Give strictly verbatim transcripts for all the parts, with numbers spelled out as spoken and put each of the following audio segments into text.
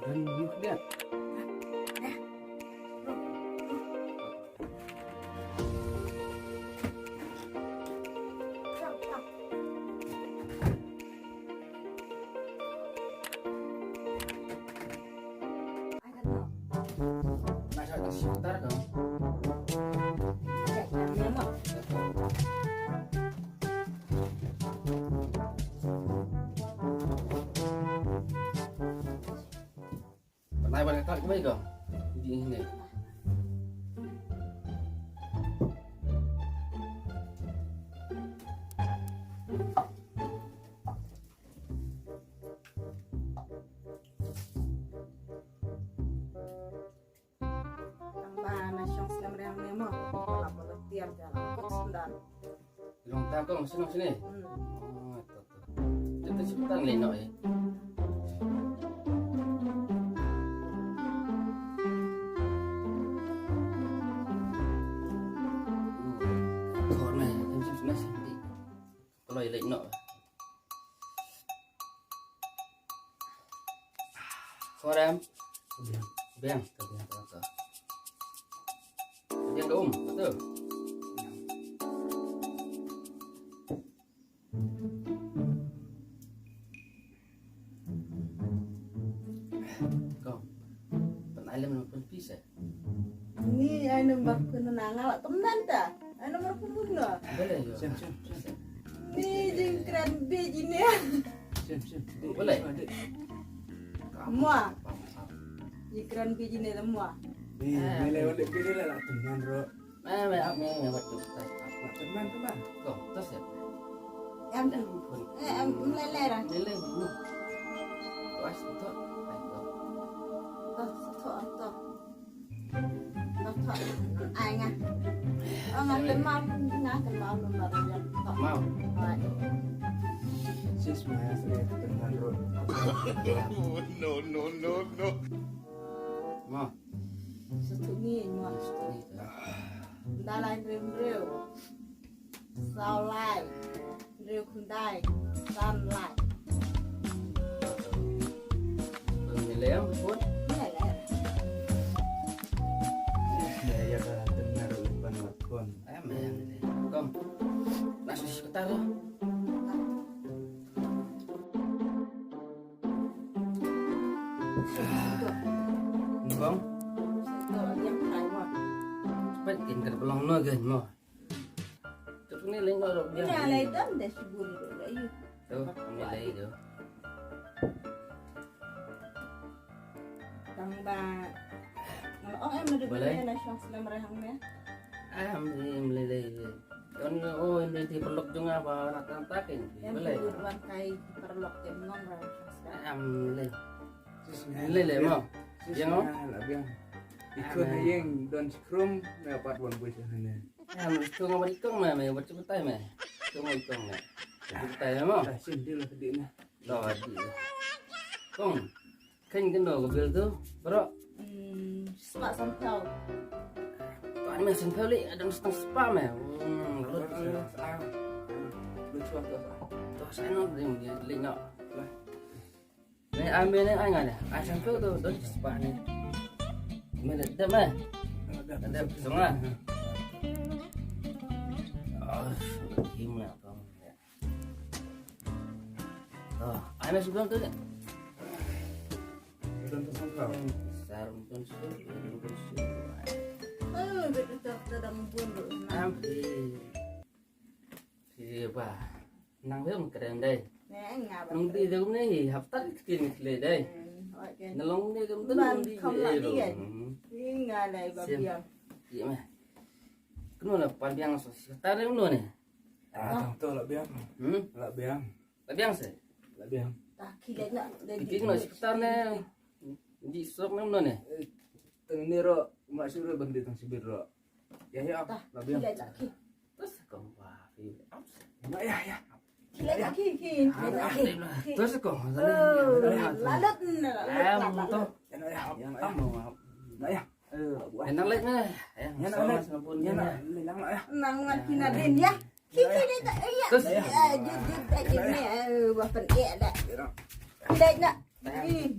Dan ni dia. Nak cakap sebentar kau. Pernah balik tak kau kau? Di sini. Tang ba na shong slem riang ne mo. Ka la volunteer ka la kut sendal. Long ta kong sini sini. Hmm. Oh, to to. Kita cepetan leh noh eh. Kor ne, em sini sini. Kalau leh noh. Sorry. Biang, biang, biang, biang, biang. Biang dong, betul. Kong, pynai lem pynpis eh. Ni ai number phone na nga la tymmen ta. Ai number phone na. Boleh yo. Sim, sim, sim. Ni jingkren bi jine. Sim, sim. Boleh. Mua. Jingkren bi jine la mua. Ni, ni le wale bi le la tymmen ro. Eh, me ap me me wat tu. La tymmen tu ba. Ko, tos ya. Em tu. Eh, em lele ra. Lele. Pas tu. Ai ko. Tos tu, tos. Tos, tos. Ai nga. Oh, nga kynmaw, nga kynmaw number ïa. Mau. Ai. Sis ma ya sri kynmaw ro. No, no, no, no. Mau. Satu ni, mau. Satu ni. Dalai rim rim. Saw lai, hynriew khyndai, san lai. Pynmih lei ong, pun? Mih lei. Ïa, ïa ka tynnar u pan wat kon. Em, em, em. Kong. Nas usi kata tu. Kong. Pet kin ka belong no gen mo. Tuk ni leng ko rok dia. Ina lai dam da shibun do da yu. Tu, ni lai tu. Tang ba. Ngam ong em na dei. Boleh. Bela na shong slam rehang ne. Em, em lai lai. Don o em dei ti perlok jong apa nak tantakin. Em. Boleh. Wan kai perlok tem ngong ra shong slam. Em lai. Lai lai mo. Yang mo. Lah biang. Ikut hayeng don skrum na pat wan bui sahane. Em, tu ngam ikong me, me, wat cepetai me. Tu ngam ikong me. Cepetai me mo. Dah sini lah kedik na. Dah di. Kong. Kan kendo ko bil tu, bro. Hmm, spah san phew. Tuan me san phew li, ada setengah spah me. Hmm, lut. Lut spah tu. Tu saya no, dia, dia, dia no. Lah. Ni ai me ni ai nga ni. Ai san phew tu, don spah ni. Me dep me. Dep sunga. Oh, him lah kong. Oh, ai me sugang tu ni. Don tu san phew. Sar don su, don su. Oh, betul tak sedang pun. Ampi. Siapa? Nang biang kren dai. Nang di dum ni hafta ki tin kle dai. Nalong ni dum dum di. Ni nga dai ba biang. Iya meh. Keno la pan biang so sekretar ni keno ni. Ah, tang tu la biang. Hmm? La biang. La biang se. La biang. Kita nak sekretar ni. Di sok ni keno ni. Tang ni ro masuk ro bandi tang sibir ro. Ya, ya. Tah, la biang. Terus kong ba. Nah, ya, ya. Terus kong. Lalat na. Em tu. Nah, ya. Nah, ya. Enang lek na. Ya, nang lek na. Nang wan kina din ya. Kiki dei tak ya. Terus. Jut jut tak jut ni. Wah pen ya dah. Lek na.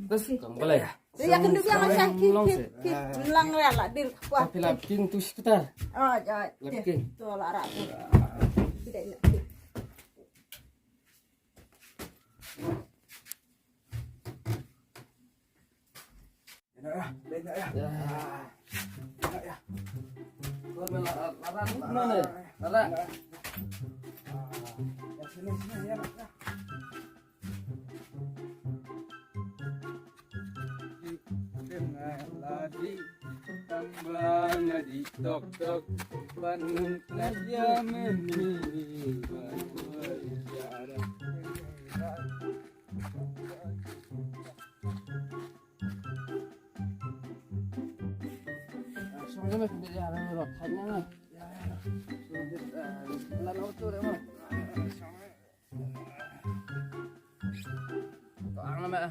Terus kong boleh. Ïa kynduh biang sha ki ki ki. Lang ra la dir kwa. Tapi la king tu sekitar. Ah, ja. La king. Tu la ra tu. Tidak nak. Ya. Tuan, la-, la-, la-, mana? Lara. Ah, ya, sini, sini, ya, ya. Tengah ladi tambah ngaji tok tok. Panun kerja meni. Langsung aja, Mas, biar dia orang rot hanya, Mas. Ya, ya. Sudah, eh, jalan auto deh, Mas. Toang lama.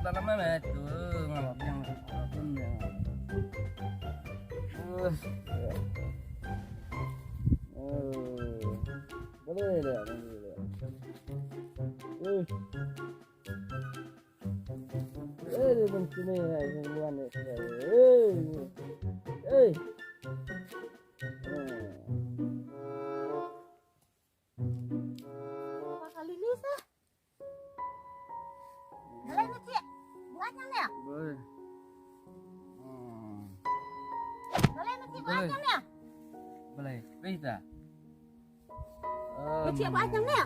Sudah lama, Mas, tu, ngalap yang. Terus. Oh. Boleh dah, boleh dah. Eh. Eh, dia pun sini, eh, yang luar ni. Eh. Eh. Apa kali ni, sah? Balei mesti buat jam ni? Balei. Hmm. Balei mesti buat jam ni? Balei. Balei dah. Mesti buat jam ni?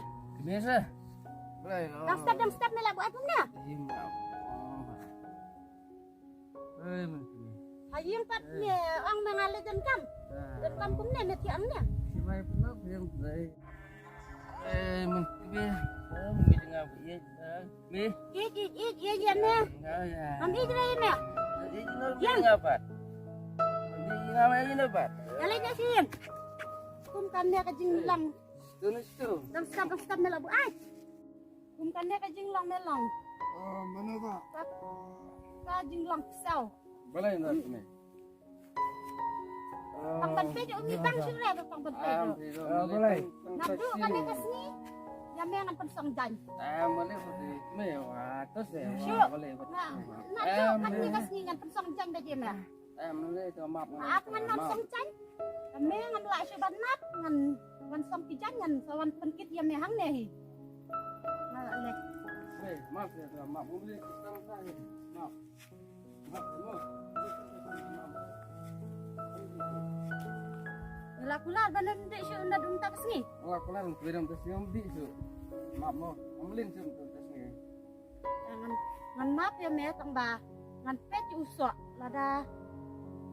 Biasa. Balei. Dang step, dang step ni lah buat jam ni. Iya, maaf. Hei, mesti. Haji empat ni, ang mengalir jam kam. Jam kam kum ni, mesti am ni. Simai pun aku yang balei. Eh, mesti. Eh, mesti dengar, ya. Ih, ih, ih, ih, ih, ne. Ngam ih, ih, ne. Ih, ih, ne, ngapa? Ih, ih, ngapa, ih, ngapa? Jalan nya sien. Kum kam ne ka jinglong. Situ ne situ. Dang stop, dang stop, melong bu ai. Kum kam ne ka jinglong, melong. Oh, mana, Pak? Ka, ka jinglong pisau. Balei na sini? Pang ban peit umi pang shu re pang ban peit. Ah, balei. Nabdu kane ka sngi ïa me ngan pynsong jan. Ah, balei, balei. Me wa to se. Shu. Balei. Nabdu kane ka sngi ngan pynsong jan da jema. Ah, balei to map. Ap ngan nang song jan. Ka me ngan lah shu ban nap ngan ngan song ki jan ngan sa wan pynkit ïa me hangne hi. Nga le. Balei, map ya to map. Balei. Map. La kular ban ym dih shuh na dum ta ka sngi. La kular ban ym dih shuh. Map mo, ym lin shuh na dum ta ka sngi. Ngan, ngan map ïa me tang ba ngan peit u soh lada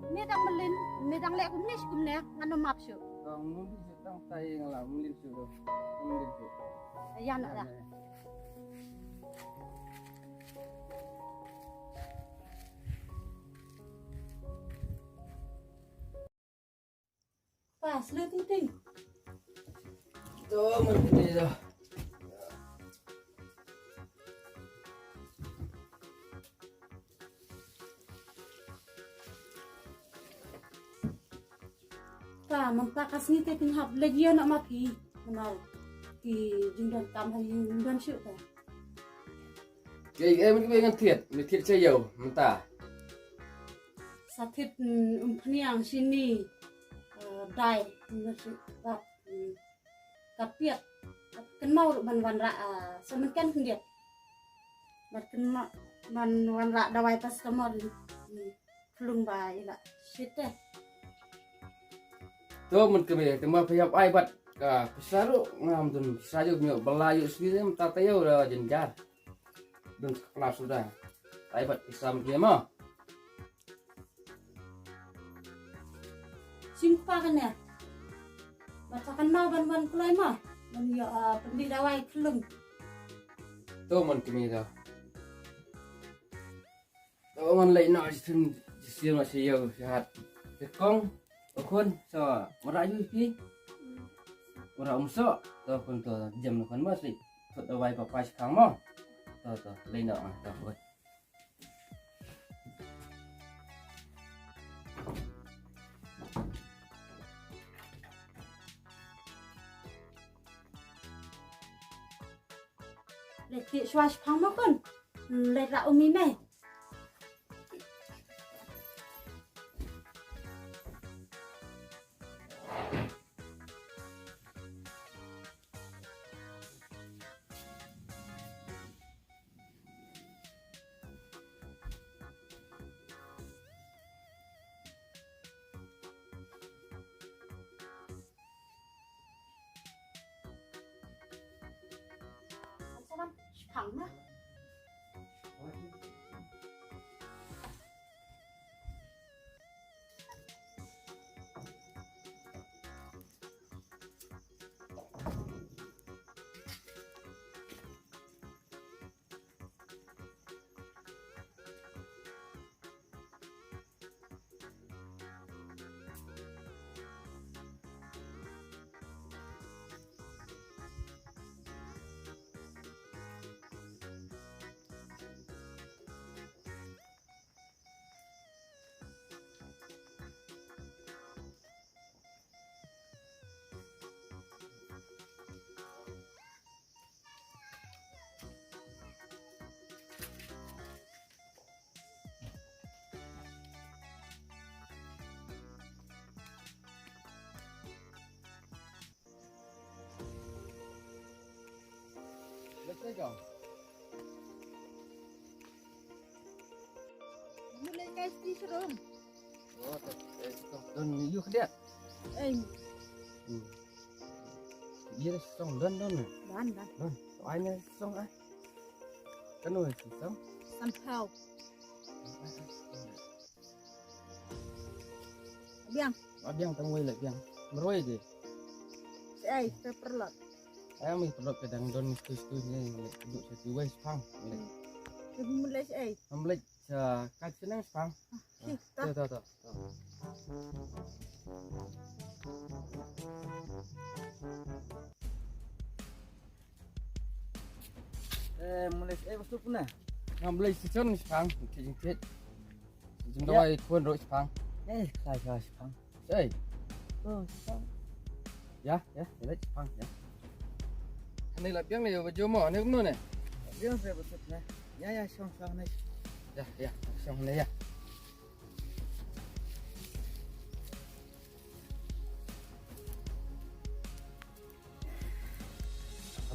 me dang mlien, me dang leh kumne shi kumne ngan ym map shuh. Tang ym dih shuh tang tai nga la ym lin shuh. Ym lin shuh. Ïa na da. Pas le tu ting. To man tu da. Ta mynta ka sngi te phin hap leit ïa na ma phi. Namar ki jingdonkam ha ïing ym don shuh ta. Ke eh mynta ngan thied, me thied cha ïew mynta. Sa thied, mm, umphniang shini, eh, dai, mm, shi, bad, mm, ka piat, bad kynmaw ruh ban wanrah, ah, sa mynken khyndiat. Bad kynmaw ban wanrah dawai paracetamol, mm, khlung ba i la shit te. To myn kmie, te ma phi hap ai bad ka pisa ruh ngam don pisa ju, myo bala ju sni te mynta taïew da jynjar. Don ka klas suda. Ai bad pisa myn kmie ma. Sing pa kane. Bad sa kan ma ban wan kloi ma. Ban ïoh, ah, pynbeit dawai khlung. To myn kmie to. To ngan leit noh shisien, shisien noh sha ïew shahat. Te kong, o khun, so, wanrah ju phi. Wanrah um soh, to khun to, jem noh khun ma sih. Thut dawai papa shikang mo. To, to, leit noh, to khun. Leit ti shuwa shipang mo khun. Leit la umi me. Let's go. Mulai kai sti serum. Oh, tak, eh, tak, don yu khdiat. Eh. Hmm. Iya, song don, don. Don, don. Don. Ai ne song ai. Kano song? Sampau. Biang. Biang tang wei le biang. Meroi je. Ai, te perlot. Ai, mi perlot kadang don stu stu ni, le duk satu wei sepang. Le. Te mulai ai. Mulai. Sa, kat senang sepang. Ah, eh, tak. Tak, tak, tak. Eh, mulai, eh, wastu puna. Ngam mulai season sepang, jingkit, jingkit. Jingdawai tuan roi sepang. Eh, kai kai sepang. Sei. Oh, sepang. Ya, ya, mulai sepang, ya. Ani la biang ni, baju mo, ani kumno ne? Biang saya besut ne. Ya, ya, song, song ne. Ya, ya, song ne, ya.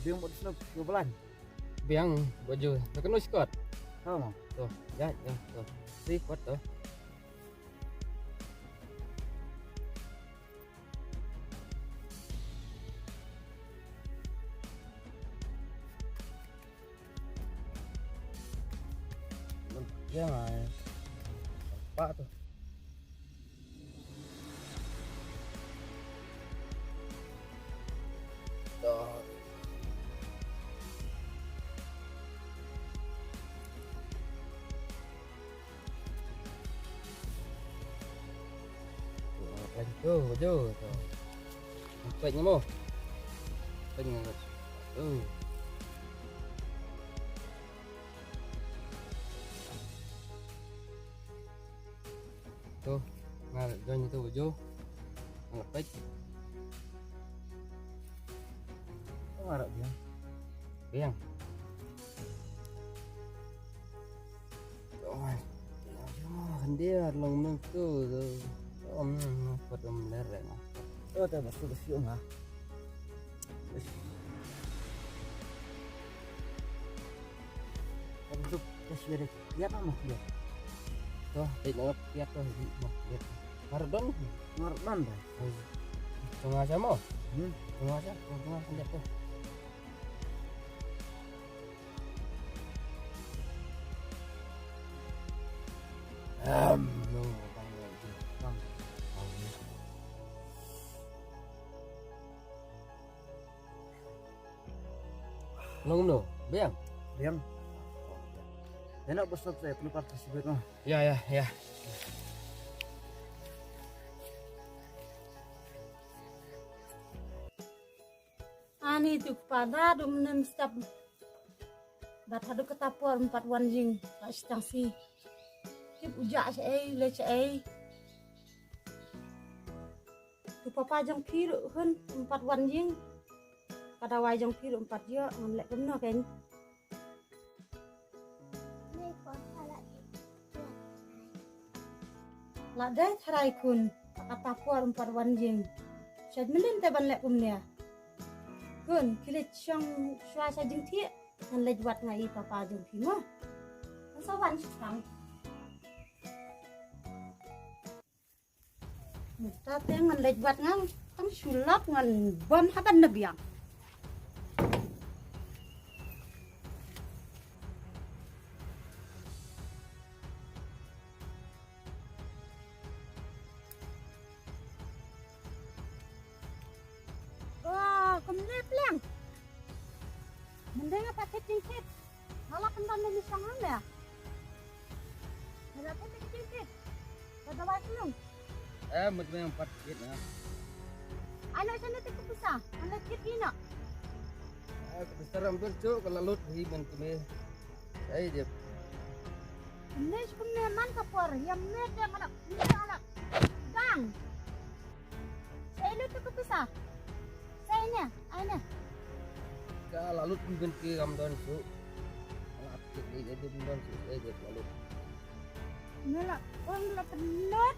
Biang buat snob, snob belan. Biang baju. Nak kena sikot. Sama. Tuh, ya, ya, tuh. Si kuat tuh. Biang ai. Pak tuh. Tuh. Tuh, tuh, tuh. Tuh. Tuh. Tu, nga join tu baju. Nga pek. Tu nga rak biang. Biang. Oh, kan dia long nang tu tu. Om, kot om ler na. Tu tu bas tu bas yung ha. Untuk kasih ada kiat apa mah dia? Tuh, tik banget kiat tuh di mah kiat. Mardon, Mardon dah. Tengah aja mau. Hmm. Tengah aja, tengah aja tuh. Em, no, bang, bang. Long no, biang. Biang. Enak bos saya penuh partisipasi no. Ya, ya, ya. Ani tu pada dum nem step. Bat hadu kata por empat wan jing. Tak sitang si. Tip ujak si ai, le si ai. Tu papa jong phi ruh hun empat wan jing. Ka dawai jong phi ruh empat ïoh, ngam leh kumno kein. La dei tharai khun, kata por ym pat wan jing. Sha mynnin te ban leh kumne. Khun, khie leit shong shuwa sha jingthiah, ngan leit wad nga i papa jong phi mo. Ngan sa wan sha tang. Mynta te ngan leit wad nga, tang shu lap ngan bam ha ban na biang. Wah, kumne pliang. Mynta nga pat kit jingkit. Nga la pynban da ni shang ne. Nga la kit jingkit. Ka dawai klung. Eh, mut me pat kit na. Ai na shane te ka pisa. Nga la kit ina. Eh, ka pisa ram dur chu ka la lut hi man kme. Ai dep. Kumne shi kumne man ka por, ïa me te nga la, me nga la gang. Sa lut tu ka pisa. Sa ine, aine. Ka la lut pynbyn ki kam don su. Ka la ap ki dei dei pynbyn su, eh, dep la lut. Me la, ong la pynlut.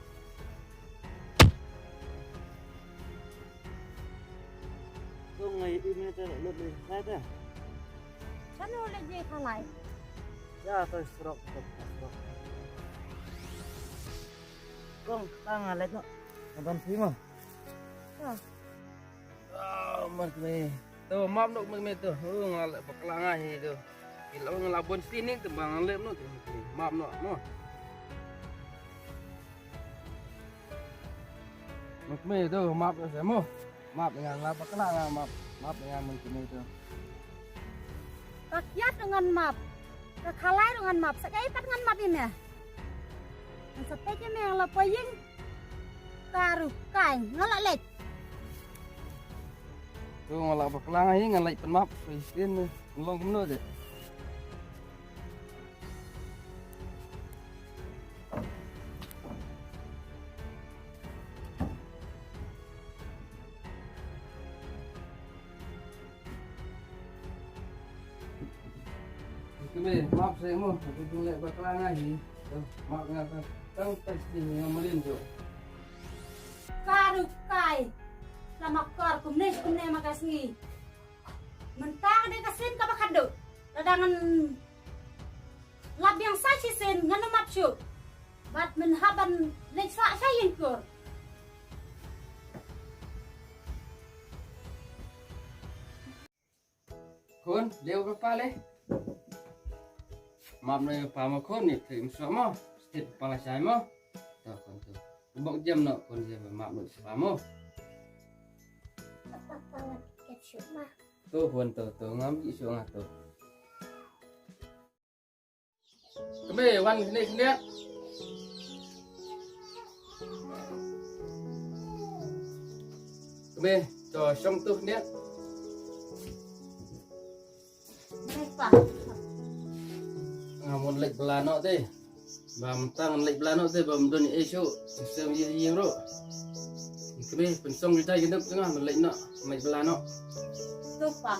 Tu ngai i me te la lut le, sa te. Kan u le je khalai. Ya, to surok, to surok. Kong, ta nga leit noh. Ka ban phi mo. Ah, mar kme. To map noh mar kme to. Oh, nga leh bakla nga hi to. Ki la nga la bon sini to bang leh noh to. Map noh mo. Mar kme to map noh mo. Map nga la bakla nga map. Map nga mar kme to. Ka kiad ruh ngan map. Ka khalai ruh ngan map. Sa kaei pat ngan map ïa me. Ngan sa peit ïa me la poi ïing. Ka ruh kai nga la leit. Tu nga la bakla nga hi ngan leit pynmap. Poi sien ne. Long kumno de. Kme, map se mo, aku jong leh bakla nga hi. Map nga ka tang pes ni nga malin jo. Ka ruh kai. Lama kor kumne kumne ma ka sngi. Mynta ka dei ka sien kaba khadduh. Lada ngan lap biang sa shisien ngan ym map shuh. Bad men hap ban leit sah sha ïing kur. Khun, leo papa le. Map no papa mo khun ni, te im so mo. Stet papa la shai mo. To khun to. Bok jem no khun jem map no papa mo. Papa wan ket shuh ma. To khun to, to ngam ji shuh nga to. Kme wan khyndiat khyndiat. Kme to shong to khyndiat. Nga mon leit bla noh te. Ba mynta ngan leit bla noh te ba ym don ei shuh. Sem ïa ïa ruh. Kme pynsong kita ïa nep tengah ngan leit noh, leit bla noh. To pa.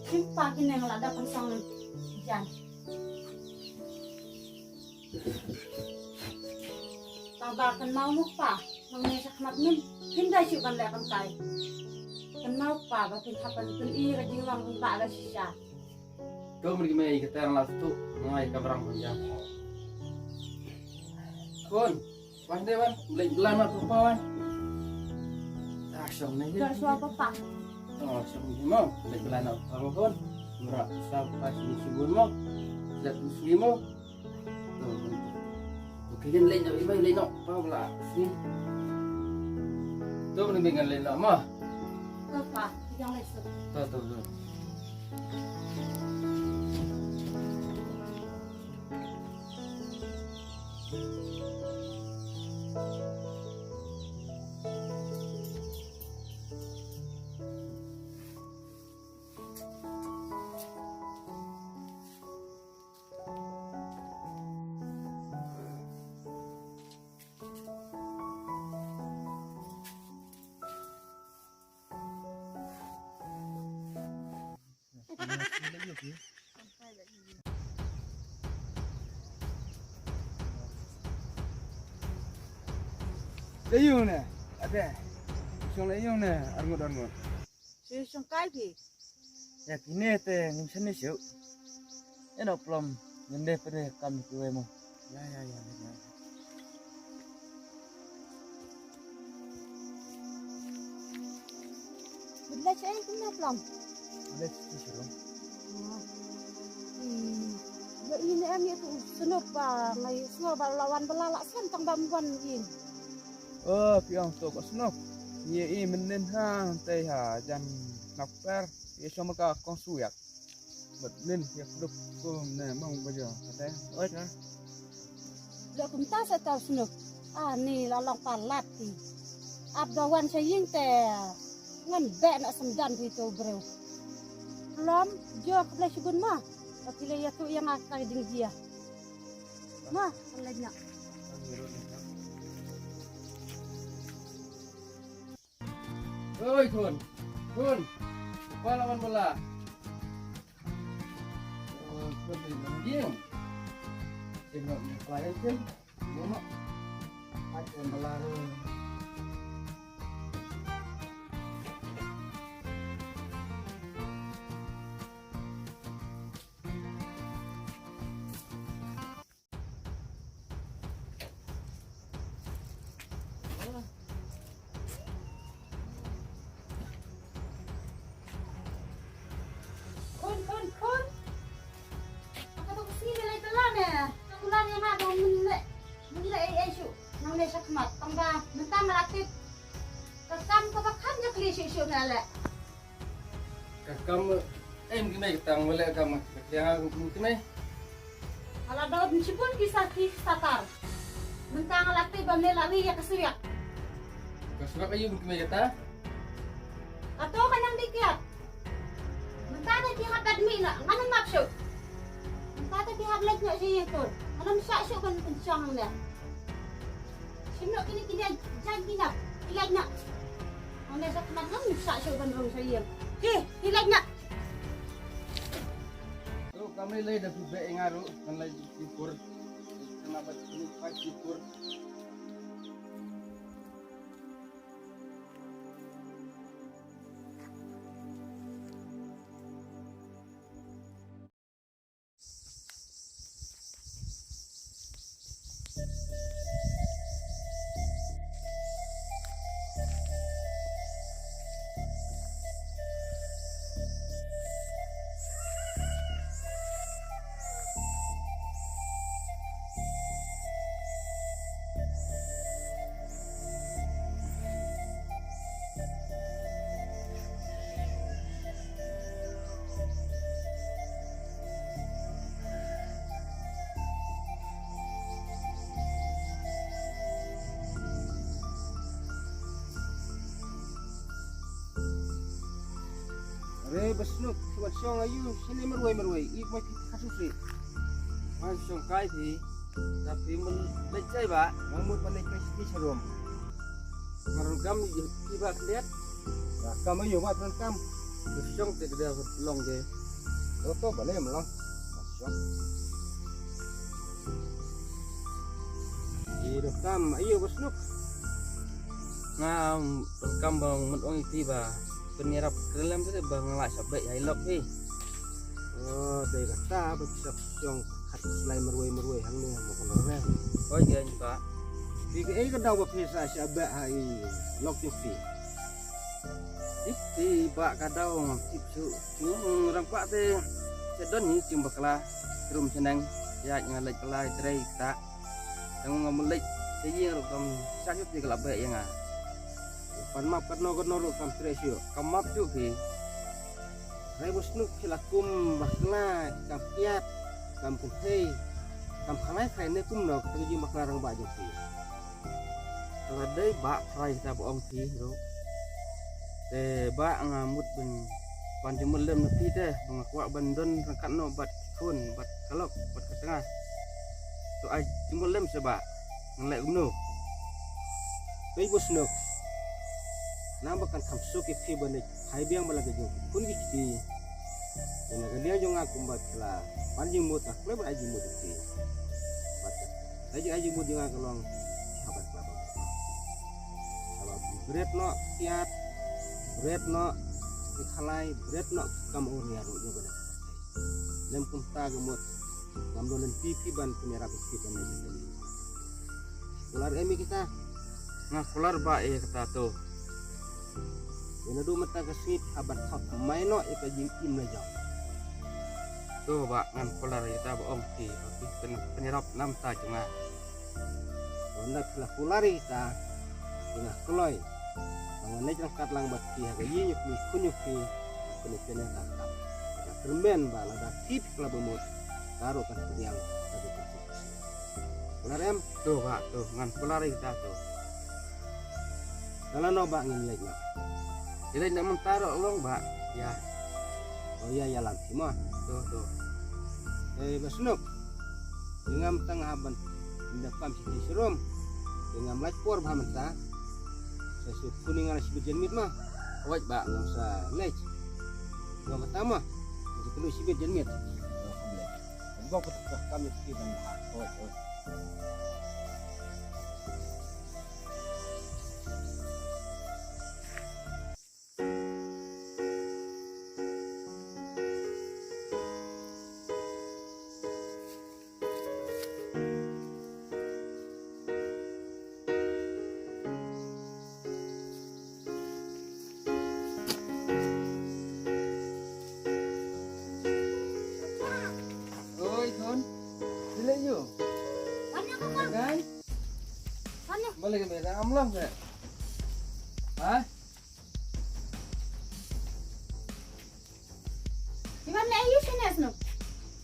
Kim pa kine nga la da pynsong jan. Tang ba kynmaw mo pa, nang ne shakmat min, kim da shu ban leh kan kai. Kynmaw pa ba kin hap ban pyn-i ka jinglong kan ba da shisha. To mri me ka tang la tu, ngai ka brang kan jam. Kon, wan de wan, lek bla na papa wan. Ah, shong ne. Joshua papa. Oh, shong ne mo, lek bla na papa kon. Mra sa pa sini sibun mo. Lek sini mo. To, to, kegen lek no, ibai lek no, pa bla sini. To mri me ngan lek no mo. To pa, kegen lek so. To, to, to. Dei ïu ne, ade. Shong le ïu ne, arngut arngut. Shi shong kai ki. Ya kine te ngin shane shu. Eno plom ngin de pede kam ki wemo. Ya ya ya ya. Bidla shi ai kumna plom. Bidla shi shi rom. Yo ini em itu sunuk ba ngai sunuk ba lawan bela la sen tang ba mban in. Oh, piang to ba sunuk. Ye i menin hang te ha jan nak per. Ye shoma ka kong suyak. Bat nin ye krup kum ne mong ba jo. Kate. Oi ka. Lo kumta sa tau sunuk. Ah, ni la long palat ti. Ap da wan sa ying te. Ngan be na semdan ti to breu. Lom jo kble shibun ma. Ba pile ya tu yang akai ding dia. Ma, kble nya. Oi, Khun. Khun. Pala wan bala. Oh, Khun ni nang diem. Tengok ni pelayan tu. Tengok. Ai, wan bala tu. Khun, khun, khun. Ka to ka sngi ne lai tala ne. Ka kular ïa nga ba mynne. Mynne ei ei shuh. Nangne shakhmat. Tang ba mynta nga la tip. Ka kam kaba kham ïa khlieh shuh shuh nga leh. Ka kam em ki mei ka tang wala ka kam ka kliang ki mei. Ala dot shibun ki sa ki satar. Mynta nga la tip ba me la wi ïa ka suriak. Ka suriak ayu ki mei kata. Kato ka nang di kiat. Mynta te ki hap dat mi na ngan map shu. Mynta te ki hap lek na shi ïa tur. Ngan sa shu ban pynchang ne. Shim noh kine kine jan kine. Ilaj na. Ane sa kmat ngam sa shu ban rung sa yem. Ki, ilaj na. Ru kami lai da phi be nga ru kan lai phi pur. Kana ba phi pur. Re basnuk, shuwa shong ayu, shini marwei marwei, i mai phi khatu sri. Man shong kai phi, tapi mun lechai ba, ngamut ba lechai sri sharum. Marun kam yu ki ba kliat. Ya kam ayu ba tran kam. Yu shong te de long de. Lo to ba le mlong. Shong. Yu do kam ayu ba snuk. Nga kam ba mut ong iti ba. Penyerap kelem te ba nga la shabek ya ilok hi. Oh, dei kata ba shong. Khat slai marwei marwei hangne mo ko re. Oi gen ka. Phi ka ei ka daw ba phi sa sha ba ha i lok yu phi. Ip ti ba ka daw ngam tip shu. Ngi rang pa te. Te don ni jing bakla. Rum seneng. Ya nga lek pala trei ta. Tang ngam lek. Te yeng ru kam sa shu ti kala ba ya nga. Pan map kat no kat no ru kam trei shu. Kam map shu phi. Rai bus nuk phi la kum bakla kam kiat kam kynthei kam khanai khai ne kumno ka tang jing bakla rangbah jong phi. Ka la dei ba phrai kita ba ong phi ruh. Te ba nga mut ban ban jingmut lem na phi te ba nga kwah ban don ryngkat noh bad ki khun bad ka lok bad ka tnga. To ai jingmut lem sha ba ngan leh kumno. Phi bus nuk. Nang ba kan kham suk ïa phi ban leh hai biang ba la ka jong. Khun ki kti. Ïa na ka liang jong nga kumba phi la pan jingmut, nga khlem ai jingmut ïa phi. Bad ka jing ai jingmut jong nga ka long ha ban khlem ban. Haba phi bret noh kiad, bret noh ki khalai, bret noh ki kam u ria ruh jong ka. Lem kumta ka mut ngam don lynti phi ban pynïarap ïa phi ban leit. Kular em ïa kita? Nga kular bah ïa kata to. Ïa naduh mynta ka sngi ha ban thok mai noh ïa ka jingim la jong. To bah ngan kular ïa kata ba ong phi, ba phi pyn-, pynïarap namta jong nga. Wan da phi la kular ïa kita, ïa nga kloi ba ngan leit ryngkat lang bad phi ha ka ïing jong phi, khun jong phi, kane kane ka kam. Ka kyrmen ba lada phi phi la bamut, ka ruh kan pdiang ka ruh kan pdiang. Kular em? To bah, to ngan kular ïa kita to. Ka lano bah ngin leit noh? Ïa leit na mynta ruh long bah. Ïa. Oh ïa, ïalam phi mo. To, to. Eh, Bah Snook. Ïa ngam tang ha ban. Ynda kam shi shirum. Ïa ngam lait por bha mynta. Sa shu puni nga la shibit janmiet mo. Wait bah. Ngam sa leit. Ngam kata mo. Sa kenu shibit janmiet. Ngam sa leit. Ngam kata kam ïa phi ban bha. Wait, wait. Oi, Khun. Phi leh aiu? Ano ko, Khun? Kan? Ano? Balik ka mera amlang ka. Ha? Iban leh aiu shane Snook?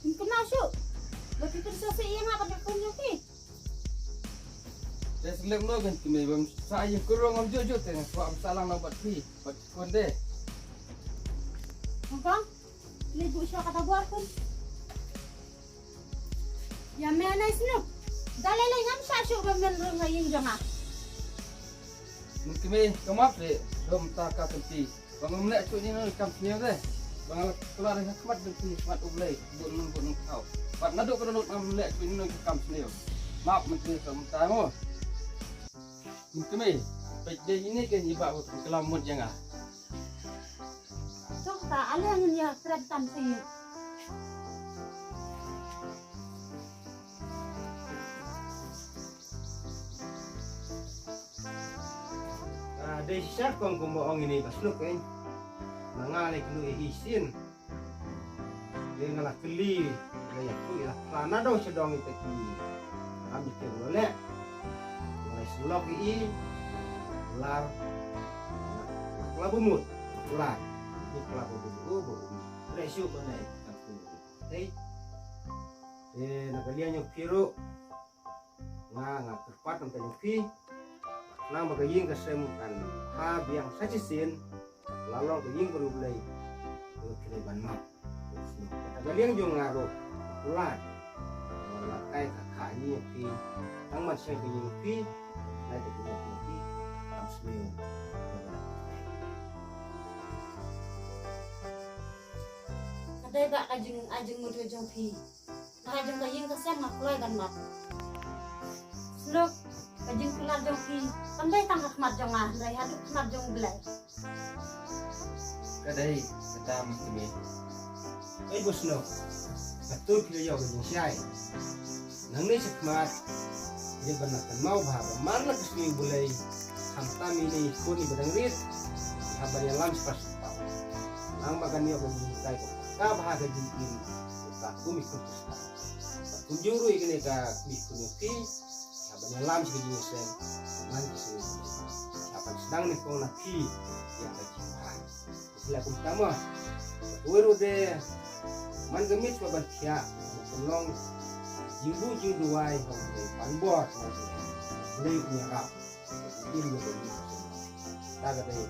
Ngim kynmaw shuh. Ba phi pynshah sha ïing ha kaba pynjop phi. Te slem no kan kmie bam sa ïing kyrong ngam juh juh te nga kwah bam sah lang no bad phi bad Khun de. Hong Kong. Leit buh shuwa kata bor Khun. Ïa me nai Snook. Da lei lei ngam shah shuh ba men rung ha ïing jong nga. Mynta kmie ka map de dom ta ka kynti. Ba ngam leh shuh ïa no kam sniew de. Ba nga la kular ha khmat de kmie khmat U Blei. Bun nun bun nun kau. Bad naduh ka naduh ngam leh shuh ïa no kam sniew. Map mynta ka mynta mo. Mynta kmie. Peit de ine ke ni ba ka lam mut jong nga. Tok ta ale ngin ïa trep tam te. Ah, dei shisha kong kumba ong ine i Bah Snook, eh. Ma nga lei kynduh ïa i sien. Dei nga la kylli, nga ïathuh ïa la phla naduh sha dong ïa ka kmie. Kam ïa kyrmen leh. Nga lei sylok ïa i, lar, nga la bamut, lar. Ïa la bamut, oh, bamut. Leh shuh ban leh, kam shuh. Hei. Eh, na ka liang jong phi ruh. Nga, nga kyrpad na ka liang jong phi. Nang ba ka ïing ka sem kan ha biang sa shisien. La long ka ïing ka U Blei. Ka U Blei ban map. Na ka liang jong nga ruh. Kular. Nga la kai ka kha ïing jong phi. Tang man sha ka ïing jong phi. Lai ka ïing jong phi. Tang sniew. Ka dei ba ka jing, ka jingmut ka jong phi. Na ka jong ka ïing ka sem nga kloi ban map. Snook, ka jingkular jong phi kam dei tang ha khmat jong nga, hynrei haduh khmat jong U Blei. Ka dei kata mynta kmie. Ei Bah Snook, hato phi la ïoh ka jingshai? Nangne shakhmat, ïa ban la kynmaw bha ba man la ka sngi U Blei, khamtam ine i khun iba dang rit, hap ban ïalam shaphang shapoh. Nang ba kan ïoh ka jinghikai kaba paka bha ha ka jingim ka kum i khun Khristan. Kumjuh ruh ïa kane ka kmie khun jong phi, hap ban ïalam sha ka jingïaseng, man ka sngi U Blei. Hap ban sdang nyngkong na phi ïa ka jingbha. Phi la kumta mo. Kawei ruh de man ka miet kaba ban thiah, ban long jingbuh jingduwai, ban bor, ban leh ïarap. Im ïa ka miet. Ta ka dei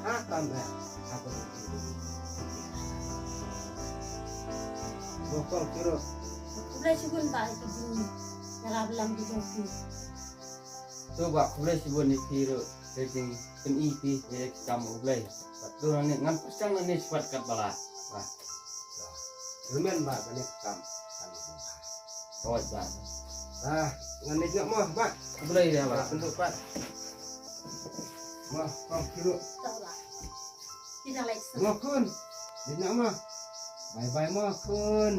ha tam eh, ha ka dei. Bokong kiro. Khublei shibun ba ïa ka jingïarap lam ka jong phi. To ba khublei shibun ïa phi ruh ka jingpyni phi ïa ka kam U Blei. Bad to nangne ngan pyrshang nangne shaphang katba lah. Remember kane ka kam. Hooid, Bah. Ah, ngan leit noh mo, Bah. Khublei ïa Bah. Khublei, Bah. Mo, kong kiru. Mo khun. Leit noh mo. Bye bye mo khun.